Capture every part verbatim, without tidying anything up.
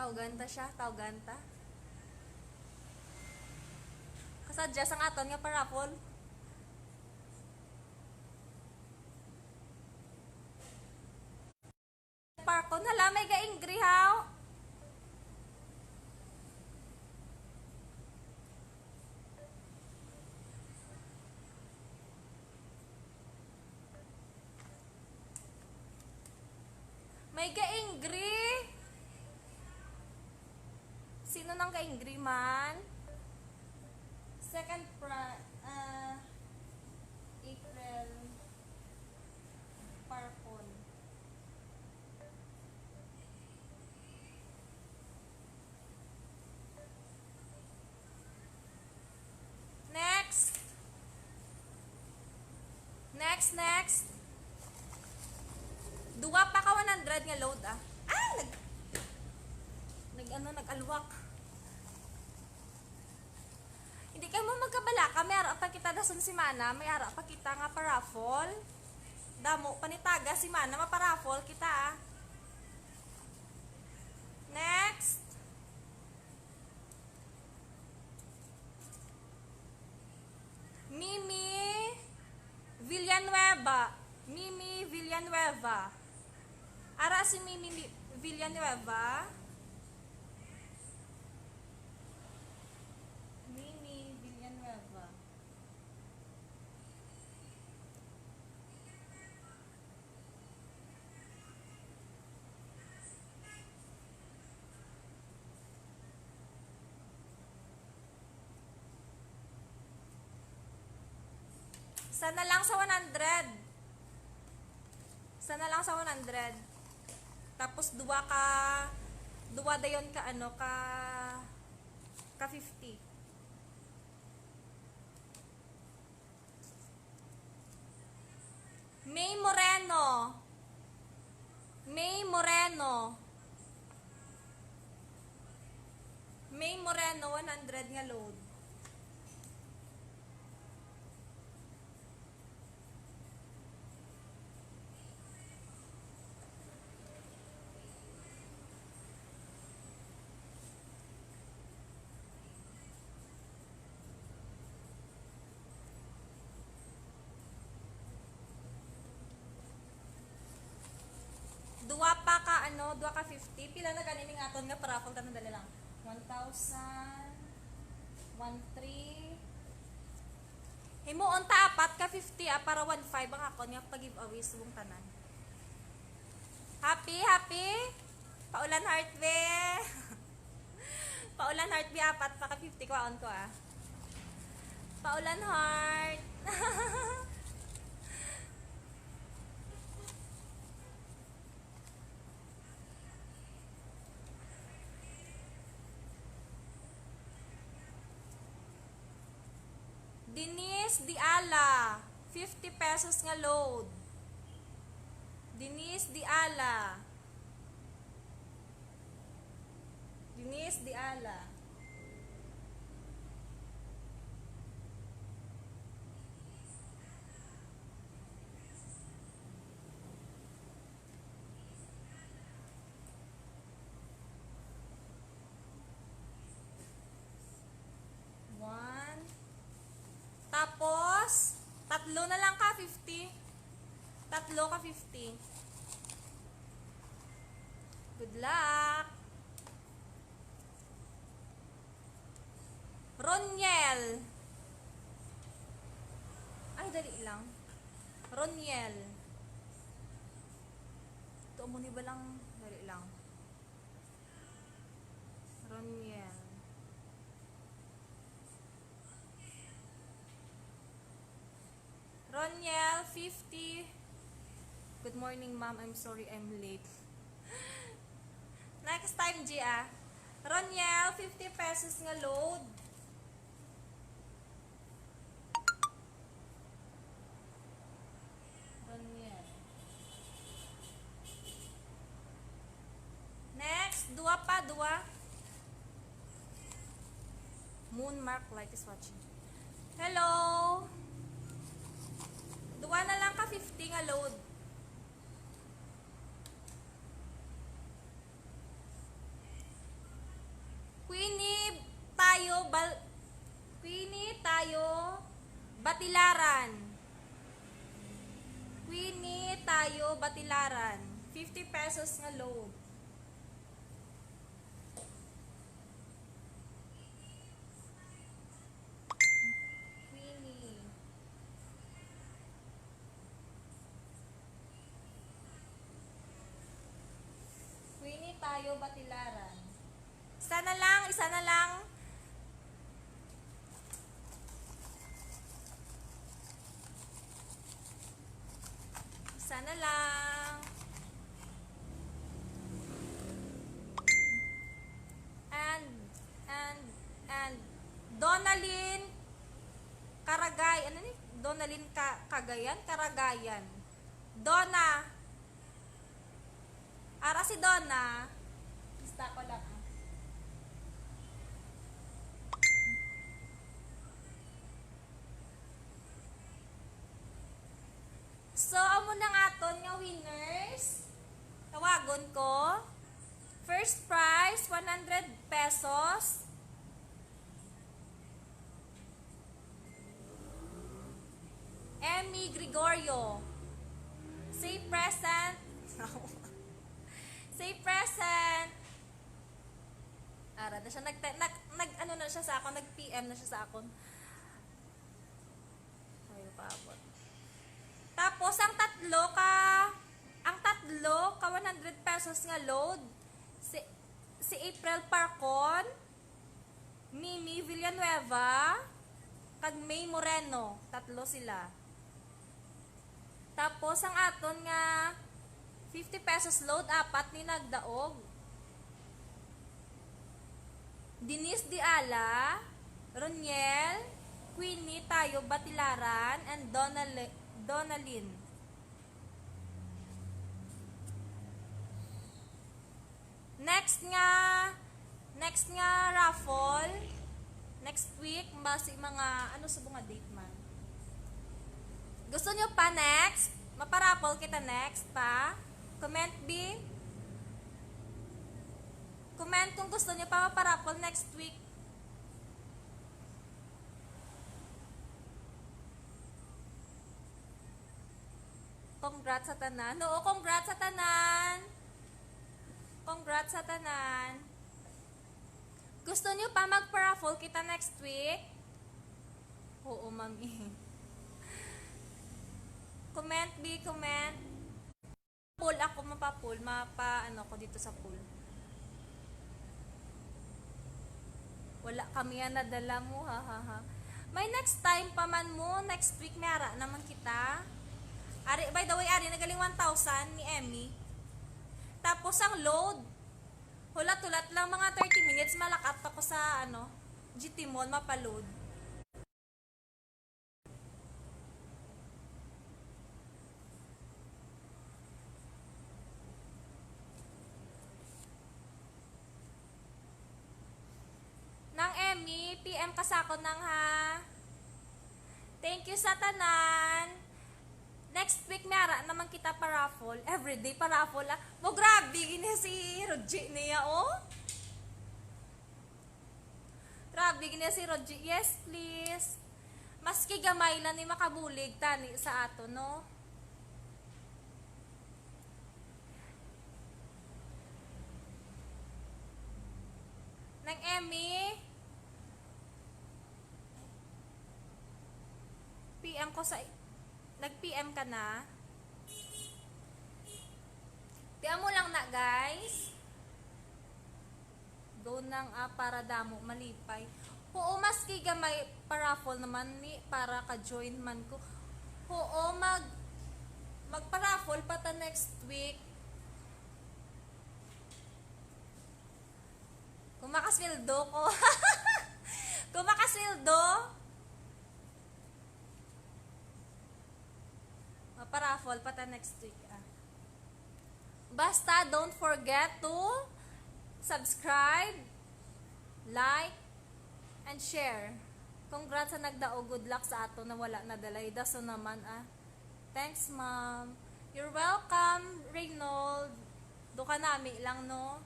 Tawgan ta siya, tawgan ta. Kasadya sang aton nga paraffle. Parkon, hala, may ga-angry, haw? May ga-angry. Sino nang ga-angry man? Second pra-, ah, April. Parkon. Next. Next, next. Duwa pa ka one hundred nga load, ah. Ah, nag-, nag-, ano, nag-alwak. Hindi kamo magkabalaka, may ara pa kita dason semana, may ara pa kita nga paraffle. Damo pa ni taga semana, maparaffle kita, ah. Next. Mimi Villanueva. Mimi Villanueva. Ara si Mimi Vi-, Villanueva. Mimi Villanueva. Sana lang sa one hundred. Sana lang sa one hundred. Tapos duwa ka, duwa dayon ka, ano, ka, ka fifty. May Moreno. May Moreno. May Moreno, one hundred nga load. Duwa pa ka, ano, duwa ka fifty. Pila na gani ning aton nga paraffle? Tanong, dali lang. One thousand, one three. Himuon ta apat ka fifty, ah, para one five ang akon nga pag-giveaway subong tanan. Happy, happy? Paulan heart, be. Paulan heart, be, apat pa ka fifty, kwaon ko, ah. Paulan heart. Denise Diala, fifty pesos nga load. Denise Diala. Denise Diala. One. Tapos, tatlo na lang ka fifty. Tatlo ka fifty. Good luck. Roniel. Ay, dali lang. Roniel. Ito mo ni ba lang? Dali lang. Roniel. Roniel, fifty. Good morning, ma'am. I'm sorry I'm late. Next time, Gia. Roniel, fifty pesos nga load. Roniel. Next, duwa pa, duwa. Moon Mark Light is watching. Hello. Duwa na lang ka fifty nga load. Batilaran. Queenie Tayo, Batilaran. Fifty pesos nga load. Queenie. Queenie Tayo, Batilaran. Isa na lang, isa na lang. Isa na lang. And, and, and Donalyn Karagay. Ano ni? Donalyn Ka-, Kagayan? Karagayan. Donna. Ara si Donna. Lista ko lang, ah. So, amo na ang aton nga winners. Tawagon ko. First prize, one hundred pesos. Emmy Gregorio. Say present. Say present. Ara na siya. Nag, nag, nag, ano na siya sa akon, nag-P M na siya sa akon. Ayaw paabot. Tapos, ang tatlo ka, ang tatlo ka one hundred pesos nga load, si, si April Parcon, Mimi Villanueva, kag May Moreno. Tatlo sila. Tapos, ang aton nga fifty pesos load, apat ni nagdaog. Denise Diala, Roniel, Queenie Tayo Batilaran, and Donal-, Donalyn. Next nga, next nga raffle, next week, basi mga, ano, subong nga date man. Gusto nyo pa next? Maparaffle kita next pa? Comment, B. Comment kung gusto nyo pa maparaffle next week. Congrats sa tanan. Oo, congrats sa tanan. Congrats sa tanan. Gusto nyo pa magpa-raffle kita next week? Oo, mami. Comment, B, comment. Pool ako, mapa-pool. Mapa, ano ko dito sa pool. Wala kami yan nadala mo, ha, ha, ha. May next time pa man mo, next week may ara naman kita. Ari, by the way, ari, nagaling one thousand ni Emmy. Tapos ang load, hulat-hulat lang mga thirty minutes, malakat ako sa, ano, G T Mall, mapa-load. Nang Emmy, P M ka sa akon nang ha. Thank you sa tanan. Next week, may ara naman kita pa-raffle. Everyday pa-raffle, ah. Mo, grabe, gini si Rogie niya, oh. Grabe, gini si Rogie. Yes, please. Maski gamay lang ni makabulig tani sa ato, no? Nang Emmy, P M ko sa, nag-P M ka na? Tiyan mo lang na, guys. Go nang, ah, para damo malipay. Oo, maski gamay, pa-raffle naman ni, para ka-join man ko. Oo, mag, magpa-raffle pa ta next week. Kung makasweldo ko. Kung makasweldo, maparaffle pa ta next week, ah. Basta, don't forget to subscribe, like, and share. Congrats sa nagdaog. Good luck sa ato na wala nadalay. Daso naman, ah. Thanks, ma'am. You're welcome, Reynold. Do ka nami lang, no?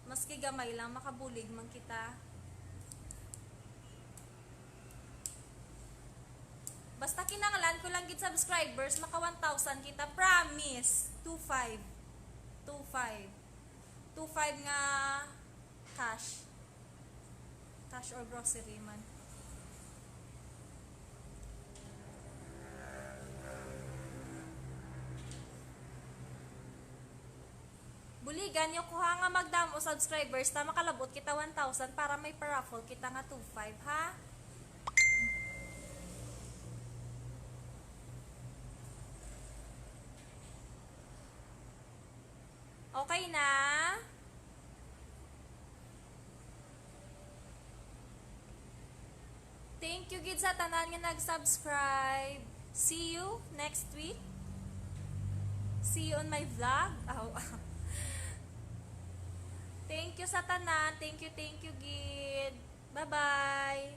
Maski gamay lang, makabulig man kita. Basta kinahanglan ko lang gid subscribers, maka one thousand kita. Promise. Two five. Two five. Two five nga cash. Cash or grocery man. Buligan niyo ko ha nga magdamo subscribers ta makalabot kita one thousand para may pa-raffle kita nga two five, ha? Okay na? Thank you gid sa tanan nga nag-subscribe. See you next week. See you on my vlog. Aw. Thank you sa tanan. Thank you, thank you gid. Bye-bye.